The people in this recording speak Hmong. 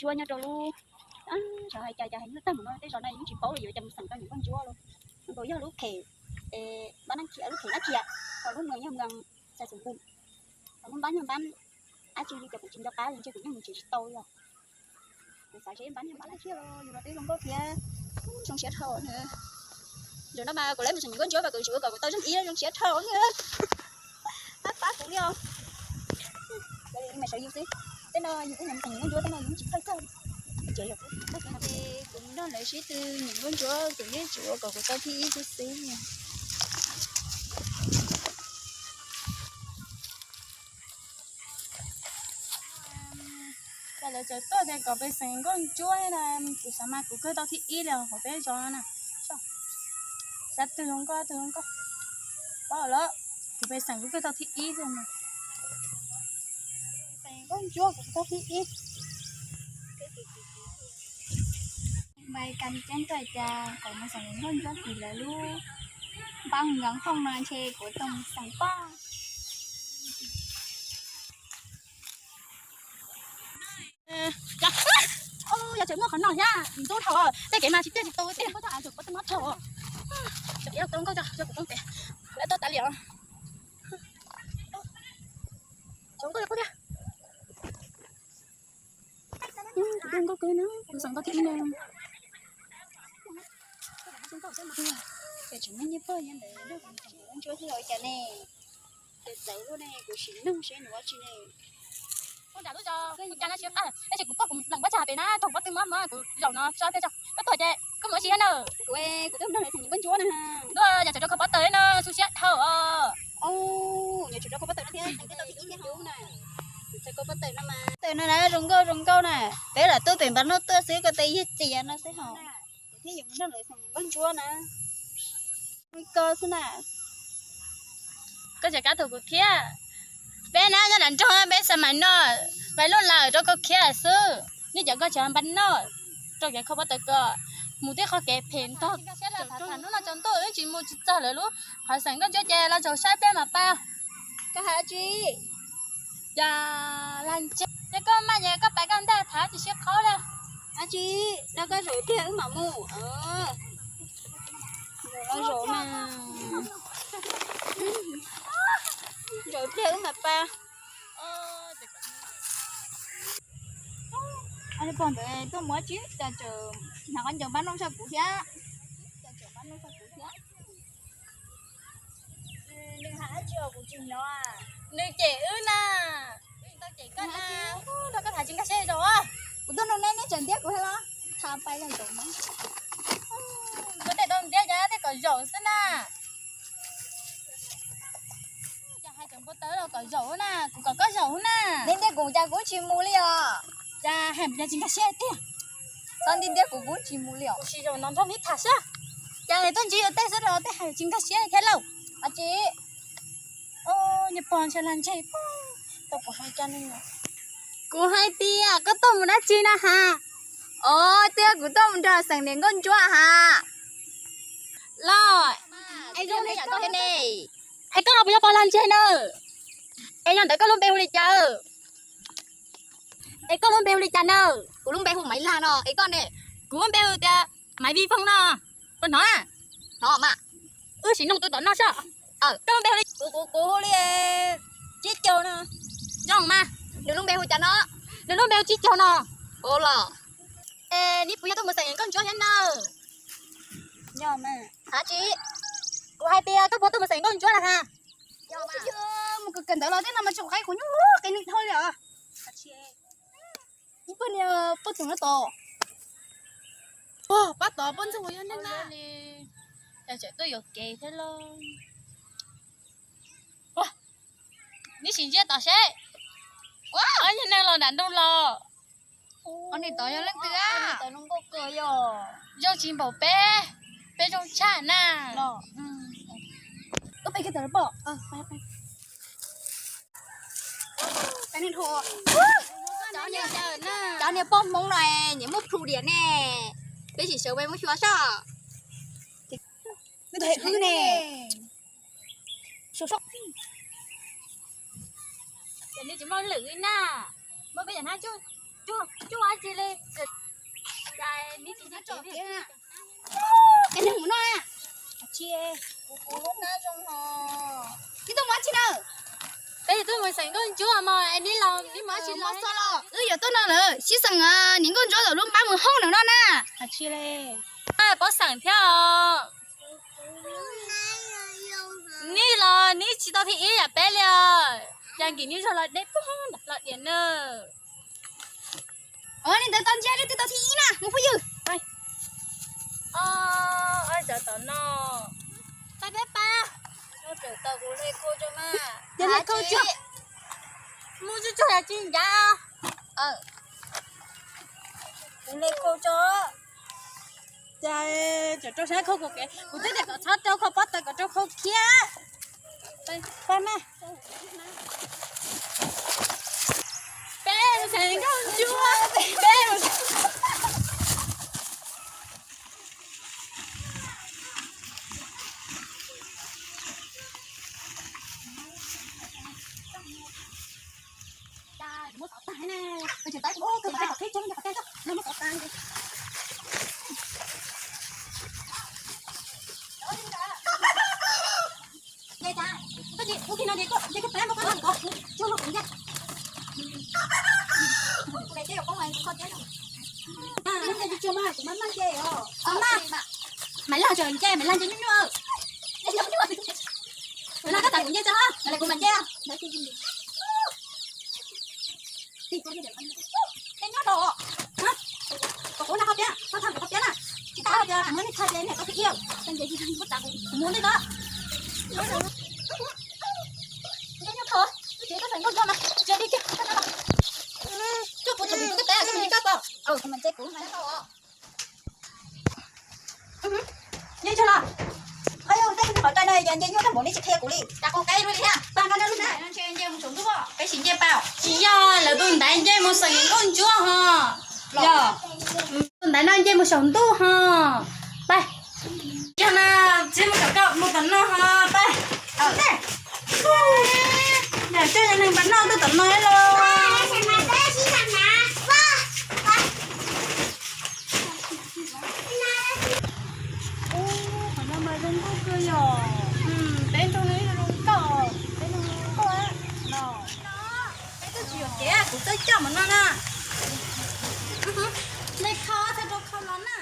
Ntsuab nyob rau lub, xyov hais cas cas hais lub tag mus no tej zaum no yeej tsis paub li yuav cas mus xeem tau niam nkauj ntsuab los. Nkaus yog lub khem, npab nab khiam lub khem nab khiam, ho lub mws yog mws xais xus npum, ho lub npab yog npab dab tsi li cas kuv tsis nco qab li, ntshe kuv yeej mus tsev tsis tau li os. Kuv xav seb npab yog npab dab tsi los yus los twb zoo nkauj thiab, zoo siab dhau na. Zaum no mas kuv lawv mus xeem niam nkauj ntsuab mas kuv tsis ua kom kuv tau zeeg ib zoo siab dhau na. Pab pab kuv li os. Mas sawv yus xwb, tej no yus twb mus xeem niam nkauj ntsuab tej no yus yeej tsis txhawj txog. Ces kuv nrog lawv sib tw niam nkauj ntsuab kuv yeej tsis ua kom kuv tau thib ib xwb xwb. Cas lawv txawm tuaj tias kom peb xeem nkauj ntsuab na, kuv xav mas kuv kawg tau thib ib li hauv peb zos no na. Xav twg zoo nkauj twg zoo nkauj, paub lawm, kuv peb xeem kuv kawg tau thib ib xwb mas. Xeem nkauj ntsuab kuv tau thib ib. Npaj kas ceeb tuaj cas kom mus xeem nkauj ntsuab kis lawv lub npab nkees hooj no ntshe kuv tau mus xeem pob. Yog tseem muaj qhov no thiab ntub dhau, tej kev mas tsis tiaj tsis tu tej, koj coj av tsuas pob tw mob dhau. Cov iav tau nkauj coj kuv poob pem, lawv tuaj tas li os. Zoo nkauj li qub thiab. Kuv zoo nkauj kawg na, kuv xeem tau thib ib na. Ces tseem muaj nyiaj pog nyiaj ntawd nrog kuv xeem nkauj ntsuab thiab ua cas ne? Ces txawv luaj ne, kuv sim nug seb nws ua tsi ne. Ua cas lub zos ua cas no tsis qab, tab sis kuv pog kuv lees pob tsag pem na, thaum pob tw mob mob kuv zaum no tso peb tso, koj tuaj ces koj mus ua tsi thiab na? Kuv, kuv twb nrog lawv xeem nkauj ntsuab na. Ntuj, yog tseem rau kho pob tw no xu siab dhau os. Yog tseem rau kho pob tw no thiab, xeem koj tau thib ib thiab na. Txawm kho pob tw no mas, pob tw no na zoo nkauj zoo nkauj na, peb lam tuaj pem npab noj tuaj xwb, koj tej yog txias no xwb hos. Kuv thiaj yuav mus nrog lawv xeem nkauj ntsuab na. Koj xwb na. Koj tseem kab thaum kuv thiab. Peb na nyob nram nroog peb xa mais no, vais loj lawm rau koj khiab xwb. Nej cov koj tseem npaj noj rau kev kho pob tw ko, mus tib qho kev phem ntog. Hnub no tsaus ntuj wb tsis mus tsis txog lawv lub qhov xeem nkauj ntsuab ces los zaum saib pliag mas pab. Koj hais dab tsi? Yog lag ntseg, yog koj maj ces koj pais koj ntaj, thav tsis sib qhaub li. Dab tsi? No koj zaum pliag wb mam mus. Zaum mas, zaum pliag wb mam pab. Pog ntawd tuaj mus dab tsi cas tseem hnav qhov ncauj npab noj saib kuv thiab. Cas tseem npab noj saib kuv thiab. Nws hais dab tsi os kuv tsis hnov. Nws cem wb na. Wb tau cem koj na. Nrog koj tham tsis nkag siab zaum. Kuv tuaj nrog neb, neb tseem ntiab kuv thiab los? Tham pais zaum mas. Kuv tej tau ntiab cas tej kom zaum xwb na. Cas hais tseem npua taws los kom zaum na, kuv kom koj zaum na. Neb ntiab kuv cas kuv tsis mus li os. Cas hais mus cas tsis nkag siab tiag. Txhob ntiab ntiab kuv, kuv tsis mus li os. Kuv tsis zaum no nrog neb tham saib. Cas tuaj ntsib yus tej xwb los tej hais tsis nkag siab thiab lauj. Dab tsi? Niag pog ntshe lag ntseg tau kuv hais cas ne. Kuv hais tias koj tuaj mus dab tsi na has? Os, twb yog kuv tuaj mus nrog xeem niam nkauj ntsuab has. Los, es zoo li koj ne. Es koj puas yog pog lag ntseg na? Es yog ntawd koj lub npe hu li cas? Es koj lub npe hu li cas na? Kuv lub npe hu Maiv Lag no. Es koj ne? Kuv lub npe hu tias Maiv Vij Fooj no. Puas hnov na? Hnov mas. Wb sim nug tus tom no saib. Koj lub npe hu li? Kuv, kuv, kuv hu li Tsib Caug no. Zoo mas. Nws lub npe hu cas no? Nws lub npe hu Tsib Caug no. Ua los. Es neb puas yog tuaj mus xeem nkauj ntsuab thiab na? Yog mas. Hab tsi? Kuv hais tias koj puas tuaj mus xeem nkauj ntsuab na has? Yog mas. Mus kawm kawm ntawv los tej no mas tsis qaib kuv nyuj lub qe neeg dhau li os. Ib pawg niag poj txoom no tod. Pab tod poj ntxoog yog neeg na. Cas tseem tuaj yuam kev thiab lauj. Neb sim ntsia tom seb. Ob niag neeg los nram nroog los. Ob niag tod yog leej twg a? Zoo tsis npaum peb, peb zoo tshaj na. Cov niag poj Hmoob no nyiam muab plhu diam ne. Peb sim sawv peb muab xyuas saib. Wb ne. Ces nws tsis muaj lwm li na, muab peb yam hnab tsuj. Cuaj, cuaj dab tsi li. Neb tsis nco tsom thiab. Neb mus no na. Tsis, kuv kuv lub hnab zoo ho. Neb tuaj mus dab tsi na? Peb yuav tuaj mus xeem nkauj ntsuab mas es neb los neb mus dab tsi los? Wb yuav tuaj no lawm sib xeem niam nkauj ntsuab lawv lub npab mus hoob no na. Tsis li. Paub xeem thiab os. Neb los neb tsis tau thib ib yam peb li os. Cas nkim neb zog los deb pug los diam na. Ua li ntawd tau ntsia li twb tau thib ib na mus phooj ywg. Ua, ua tsav tom no. Pab peb pab. Nub tseem tau kuv hle khau tso mas. Yog hle khau tso. Muaj tsuj tsuag yog tsis ncav. Kuv hle khau tso. Cas tseem rau sab khau kuv kev, kuv twb tias kom txhob rau khau pob taws kom rau khau khiab. Pab mas. Peb xeem nkauj ntsuab, peb Maiv Laj tseem nce, Maiv Laj nce nyuaj nyuaj. Maiv Laj koj tas kuv nce tso, kuv mam nce. Nyob rau, kom kuv nag qhov piab, koj tha kuv qhov piab na. Tsis tas tias kuv muab nej tha ces nej tau thib ib, kuv mus ntej no. Nyob tho, wb tsev koj feem nkauj ntsuab mas tsev li kiag. Cuaj puv tawm li koj teb, koj mus li koj tau. Nce tso los. Qhov yog tej qhov rai no yog nce nyuaj tag npaum li tsis qhia kuv li. Cas qhov qeb lub li thiab. Pab no lub na. Peb sim nce pab. Tsis yog lawv tus ntaiv nce mus xeem nkauj ntsuab ho. Yog tus ntaiv no nce mus saum ntuj ho. Pab. Yog na, txiv mus kom koj mus tom no ho, pab. Yam coj yog neeg npas noj tuaj tom no los. Qhov no mas zoo nkauj kawg yom. Peb nrog zoo nkauj, peb nrog zoo nkauj no. Peb twb tsis yuam kev kuv txawj coj mus no na. Nej kho txhaj rau kho los na.